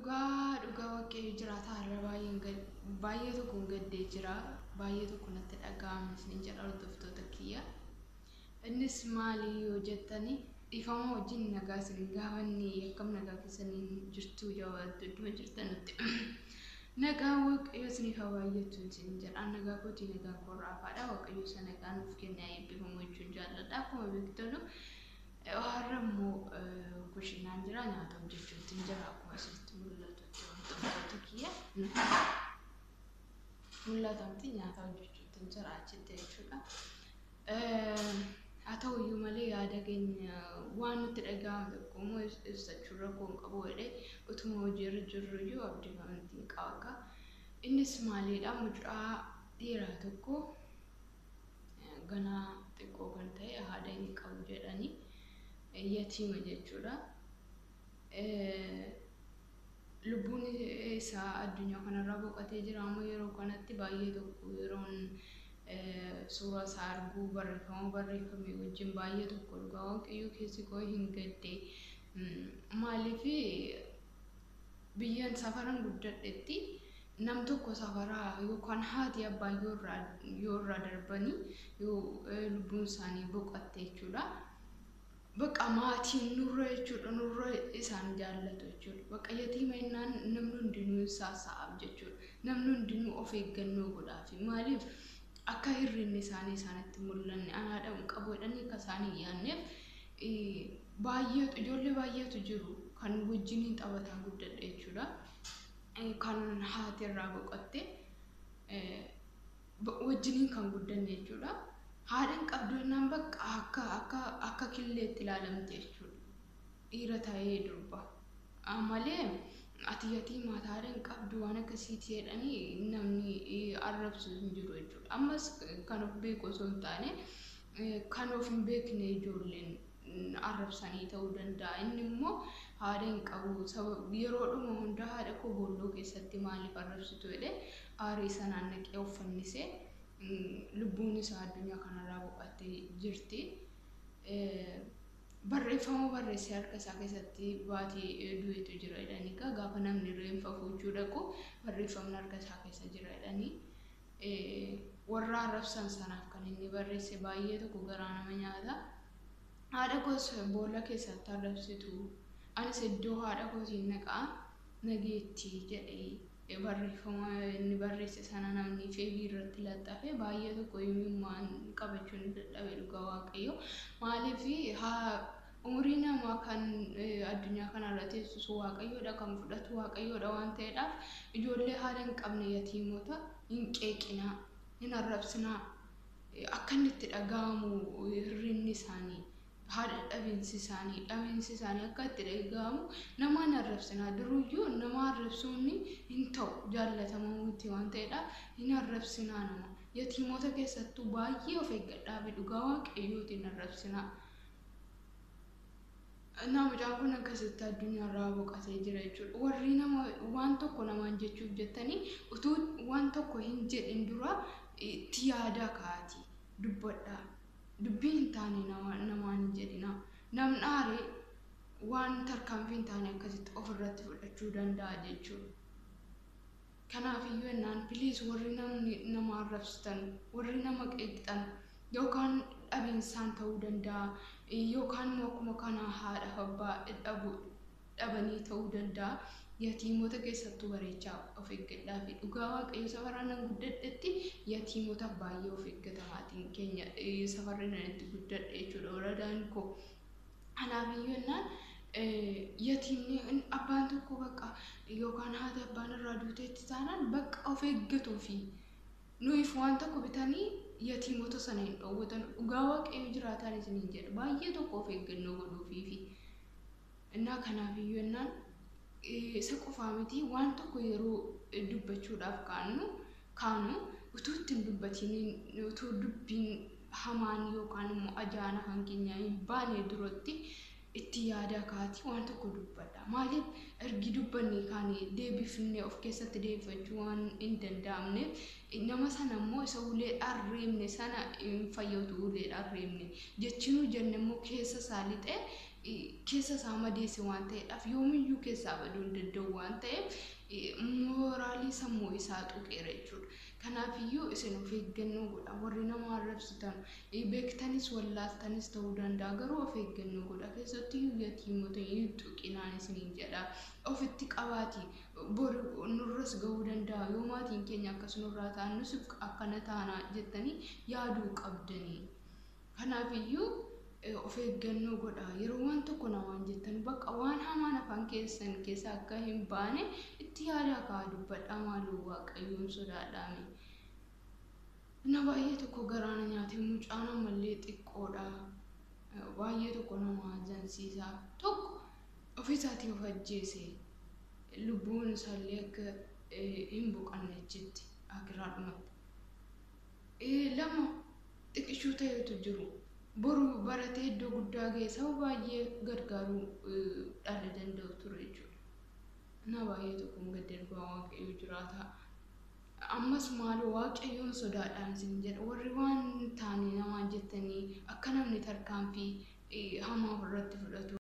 Dhugaa dhugaa Waaqayyo jiraataa har'a baay'een baay'ee tokkoon gaddee jira. Baay'ee tokko natti dhaga'ame isiniin jedha, hordoftoota kiyya. Innis maali yoo jettani, dhiifama wajjin nagaa isin gaafanni. Akkam nagaa keessanii jirtu? Jawaatu iddoo jirtanitti nagaa Waaqayyo isiniif haa baay'atu isin jedha. Nagaa kootii, nagaa korraafaadha. Waaqayyo isa nagaa nuuf kennee eebbifamu jechuun jaalladha. Akkuma beektanu, har'a immoo kushiinaan jira, nyaata hojjechuutti jira. Akkuma isinitti mul'atutti, hordoftoota kiyya, mul'atamti nyaata hojjechuutti jira achitti jechuudha. Haa ta'u iyyuu malee, yaada keenya waan nutti dhaga'ame tokko immoo ibsachuu rakkoo hin qabu jedhee utuma hojiirra jirru iyyuu abdii amantiin qaba. Innis maalidha? Mucaa dhiiraa tokko, ganaa xiqqoo kan ta'e, haadha hin qabu jedhanii, yatiima jechuudha. Lubbuun isaa addunyaa kanarraa boqotee jira. Amma yeroo kanatti baay'ee tokko yeroon suuraa isaa arguu, barreeffama barreeffame wajjin, baay'ee tokko dhugaa Waaqayyoo keessi koo hin gadde. Maaliif, biyyan safaran guddadhetti nam tokko safaraa yookaan haati abbaan yoo irraa darbanii, yoo lubbuun isaanii boqotte jechuudha. Bakka maatiin nurra jechuudha, nurra isaan jaallatu jechuudha. Bakka yatiima innaan namni hundinuu saasa'aaf jechuudha. Namni hundinuu of eeggannoo godhaafi. Maaliif, akka hirrinni isaanii isaanitti mul'anne, anaadha hin qabu jedhanii akka isaan hin yaadneef. Baay'eetu, ijoollee baay'eetu jiru kan wajjiniin taphataa guddadhe jechuudha. Kan haati irraa boqotte wajjiniin kan guddanne jechuudha. Haadha hin qabdu jennaan bakka akka killeetti ilaalamte jechuudha. Dhiira ta'ee durba. Malee ati yatiima, haadha hin qabdu, waan akkasiiti jedhanii namni arrabsu hin jiru jechuudha. Ammas kan of beeku osoo hin taane, kan of hin beekne ijoolleen arrabsanii ta'uu danda'a. Inni immoo haadha hin qabu. Yeroodhuma hunda haadha koo boolloo keessatti maaliif arrabsitu jedhee aarii sanaan naqee of fannisee lubbuun isaa addunyaa kanarraa boqottee jirti. Barreeffama barreessee harka isaa keessatti baatee du'etu jira jedhanii, gaafa namni reenfa fuuchuu dhaqu barreeffamni harka isaa keessa jira jedhanii. Warra arrabsan sanaaf kan inni barreesse baay'ee tokko garaa nama nyaata. Haadha koos boolla keessatti arrabsitu. Anis iddoo haadha kootiin naqaa nageetti jedhee barreeffama inni barreesse sana namni feebii irratti laxxafe, baay'ee tokko imimmaan qabachuu ni dadhabe, dhugaa Waaqayyo. Maaliif, umurii namaa kan addunyaa kanarra teessisu Waaqayyoodha, kan fudhatu Waaqayyoodha waan ta'eedhaaf, ijoollee haadha hin qabne, yatiimota hin qeeqinaa, hin arrabsinaa. Akka inni itti dhaga'amu, hirrinni isaanii, haadha dhabiinsi isaanii akka itti dhaga'amu nama hin arrabsinaa. Duruyyuu nama arrabsuun hin ta'u, jaallatamuu miti waan ta'eedhaaf hin arrabsinaa nama. Yatiimota keessattuu baay'ee of eeggadhaa fi dhugaa Waaqayyootiin arrabsinaa. Naa mucaan kun akkasitti addunyaarraa boqotee jira jechuudha. Warri nama waan tokko namaan jechuuf jettanii, utuu waan tokko hin jedhin dura itti yaadaa ka'aatii dubbadhaa. Dubbii hin taane namaan hin jedhinaa. Namni aaree waan tarkaanfii hin taane akkasitti ofirratti fudhachuu danda'a jechuudha. Kanaafiyyuu ennaan, please, warri namni nama arrabsitan, warri nama qeeqxan, yookaan dhabiinsaan ta'uu danda'a, yookaan immoo akkuma kana haadha abbaa dhabu dhabanii ta'uu danda'a. Yatiimota keessattuu bareechaa of eeggadhaa fi dhugaa Waaqayyo, safara nan guddadhetti yatiimotaaf baay'ee of eeggata maatiin keenya, safarri nan itti guddadhe jechuudha, waradaan koo. Kanaafiyyuu ennaan yatiimni abbaan tokko bakka yookaan haati abbaan irraa duuteetti taanaan bakka of eeggatuu fi nuyiif waan tokko bitanii yatiimota sana hin dhoowwatan. Dhugaa Waaqayyo jiraataan isiniin jedha, baay'ee tokko of eeggannoo godhuufiifi. Innaa kanaafiyyuu ennaan, isa qofaa miti, waan tokko yeroo dubbachuudhaaf kaanu utuu itti hin dubbatiin, utuu dubbiin hamaan yookaan immoo ajaan afaan keenyaa hin baane duratti itti yaadaa kaatii waan tokko dubbadha. Maaliif, ergi dubbannee kaane deebifnee of keessatti deebifachuu waan hin danda'amneef, nama sana immoo isa uleedhaan reebne sana hin fayyadu. Uleedhaan reebne jechinuu jenne immoo keessa isaa lixee keessa isaa madeesse waan ta'eedhaaf yoomiyyuu keessaa baduu hin danda'u waan ta'eef mooraalii sammuu isaa tuqeera jechuudha. Kanaafiyyuu isin of eeggannoo godha. Warri nama arrabsitan beektanis wallaaltanis ta'uu danda'a, garuu of eeggannoo godha. Keessattiyyuu yatiimota hin tuqinaan isiniin jedha. Ofitti qabaati. Boru nurras gahuu danda'a. Yoo maatiin keenya akkas nurraa ta'an nus akkana taana jettanii yaaduu qabdanii. Kanaafiyyuu of eeggannoo godha. Yeroo waan tokko namaan jettan bakka waan hamaan afaan keessan keessa akka hin baane itti yaadaa ka'a dubbadhaa, maaloo Waaqayyoon sodaadhaame. Na baay'ee tokko garaana nyaate, mucaan ammallee xiqqoodha. Baay'ee tokko nama hazansiisa. Tokko ofiisaatii of ajjeese, lubbuun isaallee akka hin boqanne achitti akiraadhumatti. Lama xiqqishuu ta'etu jiru. Boru baratee iddoo guddaa ga'e saba baay'ee gargaaruu dhala danda'u ture jechuudha. Na baay'ee tokkoon gadda dhugaa Waaqayyo jiraata. Ammas maaloo Waaqayyoon sodaadhaan isin jedha. Warri waan taane namaan jettanii akka namni tarkaanfii hamaa ofirratti fudhatu.